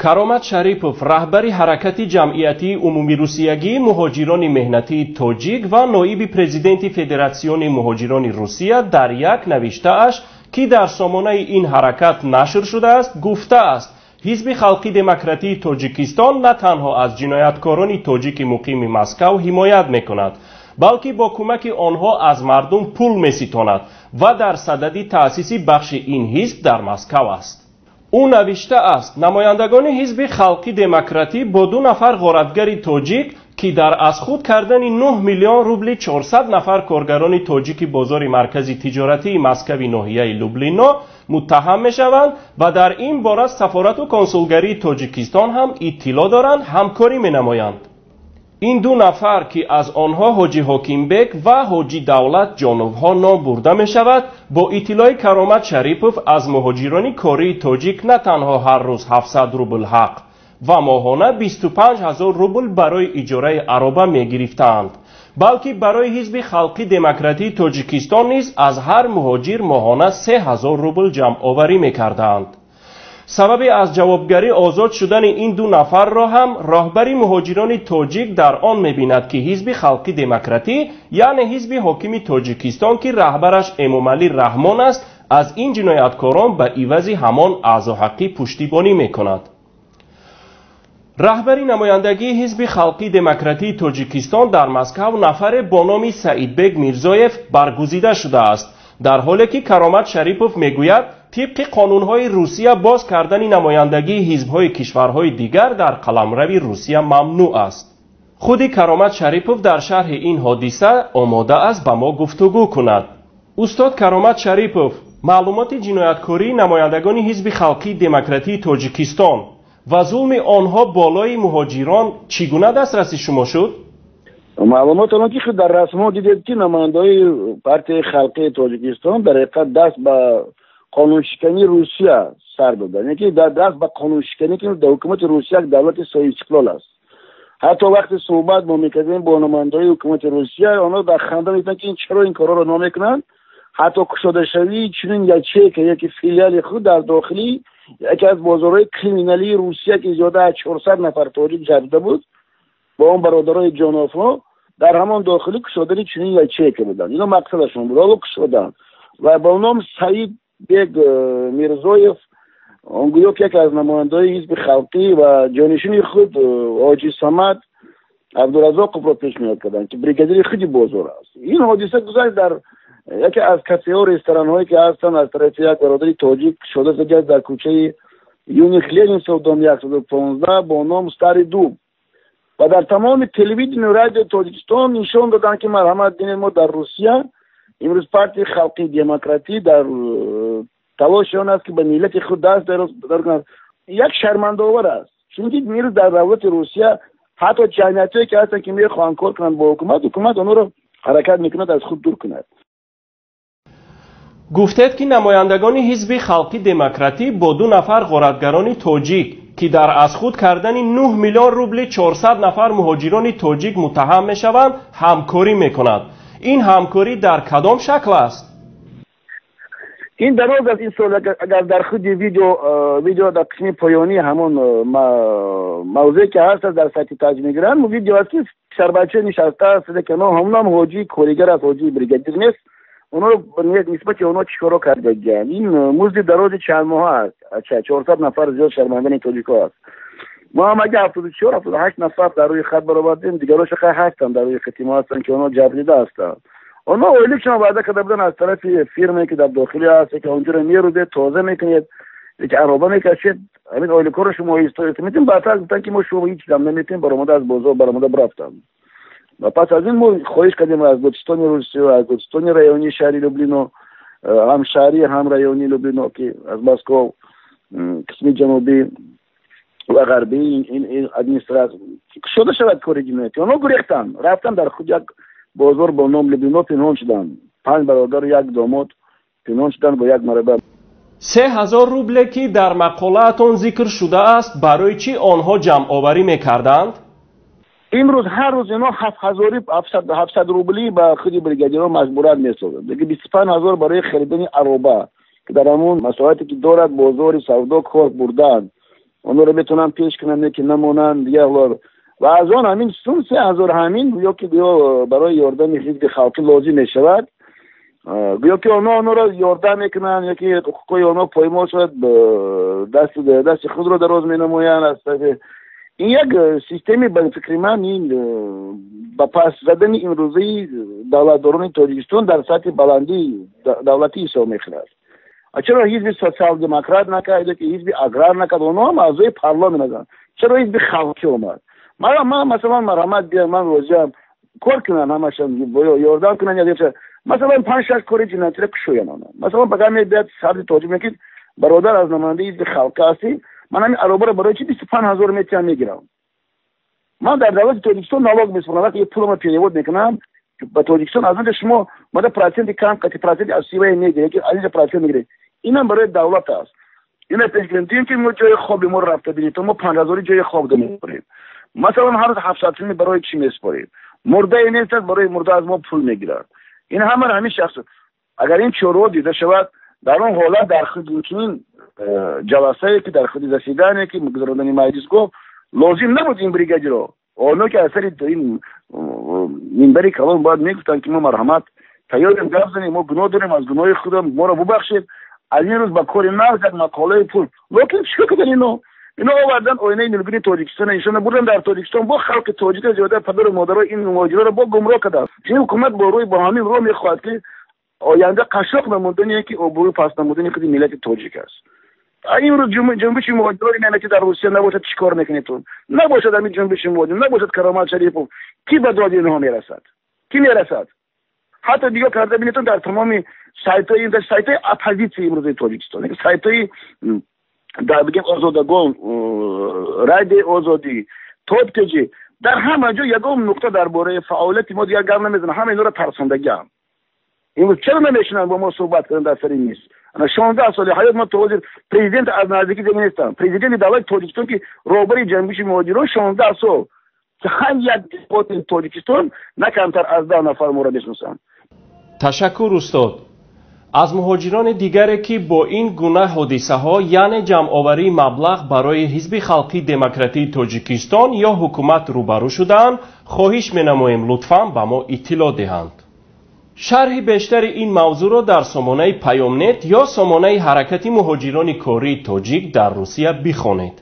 Каромат Шарипов, раҳбари ҳаракати ҷамъиятии умумирусиягии муҳоҷирони меҳнатии тоҷик ва ноиби президенти Федератсиони муҳоҷирони Русия, дар як навиштааш, ки дар сомонаи ин ҳаракат нашр шудааст, гуфтааст: Ҳизби Халқи Демократии Тоҷикистон на танҳо аз ҷинояткорони тоҷики муқими Москав ҳимоят мекунад, балки бо кӯмаки онҳо аз мардум пул меситонад ва дар садади таъсиси бахши ин ҳизб дар Москав аст. Ӯ навиштааст: намояндагони Ҳизби Халқи Демократӣ бо ду нафар ғоратгари тоҷик, ки дар аз худ кардани 9 миллион рубли 400 нафар коргарони тоҷики бозори маркази тиҷоратии Москави ноҳияи Люблино муттаҳам мешаванд ва дар ин бора сафорату консулгарии Тоҷикистон ҳам иттилоъ доранд, ҳамкорӣ менамоянд. Ин ду нафар, ки аз онҳо Ҳоҷи Ҳокимбек ва Ҳоҷи Давлат Ҷоновҳо ном бурда мешавад, бо иттилои Каромат Шарипов аз муҳоҷирони кории тоҷик на танҳо ҳар рӯз 700 рубл ҳақ ва моҳона 25 ҳазор рубл барои иҷораи ароба мегирифтаанд, балки барои Ҳизби Халқи Демократии Тоҷикистон низ аз ҳар муҳоҷир моҳона 3 ҳазор рубл ҷамъоварӣ мекардаанд. Сабаби аз ҷавобгарӣ озод шудани ин ду нафарро ҳам роҳбари муҳоҷирони тоҷик дар он мебинад, ки Ҳизби Халқи Демократӣ, яъне ҳизби ҳокими Тоҷикистон, ки раҳбараш Эмомалӣ Раҳмон аст, аз ин ҷинояткорон ба ивази ҳамон аъзоҳаққӣ пуштибонӣ мекунад. Раҳбари намояндагии Ҳизби Халқи Демократии Тоҷикистон дар Москав нафаре бо номи Саидбек Мирзоев баргузида шудааст, дар ҳоле ки Каромат Шарипов мегӯяд, тибқи қонунҳои Русия боз кардани намояндагии ҳизбҳои кишварҳои дигар дар қаламрави Русия мамнӯъ аст. Худи Каромат Шарипов дар шарҳи ин ҳодиса омода аст ба мо гуфтугӯ кунад. Устод Каромат Шарипов, маълумоти ҷинояткории намояндагони Ҳизби Халқии Демократии Тоҷикистон ва зулми онҳо болои муҳоҷирон чӣ гуна дастраси шумо шуд? Маълумот он ки дар расмҳо дидед, ки намояндаҳои Партияи Халқии Тоҷикистон дар ҳақиқат даст ба қонуншикании Русия сар доданд, яъне ки даст ба қонуншиканӣ, ки дар ҳукумати Русия як давлати соҳибистиқлол аст. Ҳатто вақте суҳбат мо мекардем бо намояндаҳои ҳукумати Русия, онҳо дар ханда мегуфтанд, ки ин чаро ин корҳоро намекунанд. Ҳатто кушодашавии чунин ячейка яки филиали худ дар дохили яке аз бозорҳои криминалии Русия, ки зиёда аз 400 нафар тоҷик ҷабида буд бо он бародарои ҷонофҳо, дар ҳамон дохилӣ кушодани чунин ячейка буданд. Ино мақсадашон буд, ҳоло кушоданд ва бо ном Саид Бег Мирзоев, он гӯё ки яке аз намояндаҳои Ҳизби Халқӣ, ва ҷонишини худ Ҳоҷи Самад Абдуразоқовро пешниҳод карданд, ки бригадири худи бозор аст. Ин ҳодиса гузашт дар яке аз кафеҳо, ресторанҳое ки ҳастанд, аз тарафи як бародари тоҷик кушода шудааст дар кӯчаи Юных Ленинцев, дом 115, бо ном Старый Дуб. Ва дар тамоми телевидению радио Тоҷикистон нишон доданд, ки марҳамат, бинед, мо дар Русия имрӯз Партияи Халқии Демократӣ дар талоши он аст, ки ба миллати худ даст дароз кунад. Як шармандаовар аст, чунки имрӯз дар давлати Русия ҳатто ҷамъиятҳое ки ҳастанд, ки мехоҳанд кор кунанд бо ҳукумат, ҳукумат онҳоро ҳаракат мекунад аз худ дур кунад. Гуфтед, ки намояндагони Ҳизби Халқи Демократӣ бо ду нафар ғоратгарони тоҷик, ки дар аз худ кардани 9 миллион рубли 400 нафар муҳоҷирони тоҷик муттаҳам мешаванд, ҳамкорӣ мекунад. Ин ҳамкорӣ дар кадом шакл аст? Ин дароз аст ин суол. Агар дар худи видео дар қисми поёнии ҳамон мавзее ки ҳаст, дар сайти таҷ мегиранд, видео аст, ки писарбача нишастааст, ки ҳамонам ҳоҷии коригар аст, ҳоҷии бригадир нест. Онҳоро нисбати онҳо чӣ коро кардагианд? Ин музди дарози чанд моҳа аст, 400 нафар зиёд шармандани тоҷико аст. Мо ҳам аги 74, 78 нафар дар рӯи хат баровардем, дигароша хай ҳастанд, дар рӯи хати мо ҳастанд, ки онҳо ҷабрдида ҳастанд. Онҳо ойликшон ваъда карда буданд аз тарафи фирме, ки дар дохилӣ ҳаст, ки онҷоро мерӯбед, тоза мекунед, ки ароба мекашед, ҳамин ойликҳоро шумо оҳиста оҳиста метем. Баъдтар гуфтанд, ки мо шумо ҳеҷ дам наметем, баромада аз бозор баромада бирафтанд. Ва пас аз ин мо хоҳиш кардем аз додситони Русия, аз додситони районии шаҳри Люблино, ҳам шаҳрӣ, ҳам районии Люблино, ки аз Москов қисми ҷанубӣ ва ғарбии ин администратсия, кушода шавад кори ҷиноятӣ. Онҳо гурехтанд, рафтанд, дар худ як бозор бо ном Люблино пинҳон шуданд. Панҷ бародару як домод пинҳон шуданд бо як мараба. 3000 рубле, ки дар мақолаатон зикр шудааст, барои чӣ онҳо ҷамъоварӣ мекарданд? Имрӯз ҳар рӯз инҳо ҳафтҳазори 700 рублӣ ба худи бригадирҳо маҷбурат месозанд. Деги 25 000 барои харидани ароба, ки дар ҳамон масоҳате, ки дорад бозори савдо, кор бурдаанд. Онҳоро метавонанд пеш кунанд, ки намонанд дигар. Ва аз он ҳамин сум 3000 ҳамин гӯё ки гӯё барои ёрдами ҳизби халқӣ лозим мешавад. Гӯё ки онҳо онҳоро ёрдам мекунанд, ё ки ҳуқуқҳои онҳо поймол шавад, дасти худро дароз менамоянд. Аз тарафи ин як системи, ба фикри ман, ин ба пас задани имрӯзаи давлатдорони Тоҷикистон дар сатҳи баландии давлатӣ ҳисоб мехӯрад. Чаро ҳизби социал-демократ накард, ё ки ҳизби аграр накард? Онҳо ҳам аъзои парламент ҳастанд. Чаро ҳизби халқӣ омад? Ман масалан, марҳамат, биям, ман розиам, кор кунанд, ҳамашон ёрдам кунанд. Масалан, 5-6 кори ҷиноятиро кушоянд онҳо. Масалан, пага мебиёд сарди тоҷик, мегӯяд: бародар, аз намояндаи ҳизби халқӣ ҳастӣ, ман ҳамин аробаро барои чи 25 000 метиҳам, мегирам? Ман дар давлати Тоҷикистон налог месупорам. Вақте пулама перевод мекунам ба Тоҷикистон, аз онҷо шумо мада проценти кам қати проценти аз сивае мегиред, ки аз инҷа процент мегиред. Инам барои давлат аст. Ина пеш гирем, дидем, ки мо ҷои хоби моро рафта бинед, то мо 5000-и ҷои хоб намепорем. Масалан, ҳар рӯз 700 сӯми барои чӣ месупорем? Мурдае нест аст, барои мурда аз мо пул мегирад. Ин ҳама ҳамин шахс. Агар ин чораҳо дида шавад, дар он ҳолат дар худи чунин ҷаласае, ки дар худи заседание, ки гузарондани маҷлисгоҳ лозим набуд, ин бригадиро онҳо, ки аз сари ин минбари калон бояд мегуфтанд, ки мо, марҳамат, тайёрем гап занем, мо гуноҳ дорем, аз гуноҳи худам моро бубахшед, аз ин рӯз ба кори нағз як мақолаи пул. Лекин чикор карданд ино? Ино овардан оинаи нилгуни Тоҷикистона нишона бурдан дар Тоҷикистон, бо халқи тоҷика, зиёда падару модаро ин муҳоҷироро бо гумроҳ карданд. Ин ҳукумат бо рӯи бо ҳамин роҳ мехоҳад, ки оянда қашшоқ намудани, ки обрӯи паст намудани худи миллати тоҷик аст. Имрӯз ҷунбиши муҳоҷирони меҳнатӣ дар Русия набошад, чӣ кор мекунедтон? Набошад ҳамин ҷунбиши муҳоҷир, набошад Каромат Шарипов, кӣ ба доди инҳо мерасад? Кӣ мерасад? Ҳатто нигоҳ карда бинедтон, дар тамоми сайтҳои, сайтҳои оппозитсияи имрӯзаи Тоҷикистон, сайтҳои дар бигем Озодагон, Радиои Озодӣ, Топтеҷи, дар ҳама ҷо ягон нуқта дар бораи фаъолияти мо дигар гап намезананд. Ҳама инҳоро тарсондагиам. Имрӯз чаро намешинанд бо мо суҳбат кунанд дар сари миз? Ана 16 соли ҳаёт ман то ҳозир президент аз наздикӣ дида нестам. Президенти давлати Тоҷикистон, ки роҳбари ҷунбиши муҳоҷирон, 16 сол, ҳар як деҳоти Тоҷикистон на камтар аз 10 нафар моро мешиносанд. Ташаккур, устод. Аз муҳоҷирони дигаре, ки бо ин гуна ҳодисаҳо, яъне ҷамъоварии маблағ барои Ҳизби халқии демократии Тоҷикистон ё ҳукумат рӯбарӯ шудаанд, хоҳиш менамоем, лутфан ба мо иттилоъ диҳанд. Шарҳи бештари ин мавзӯъро дар сомонаи Паёмнет ё сомонаи Ҳаракати муҳоҷирони кории тоҷик дар Русия бихонед.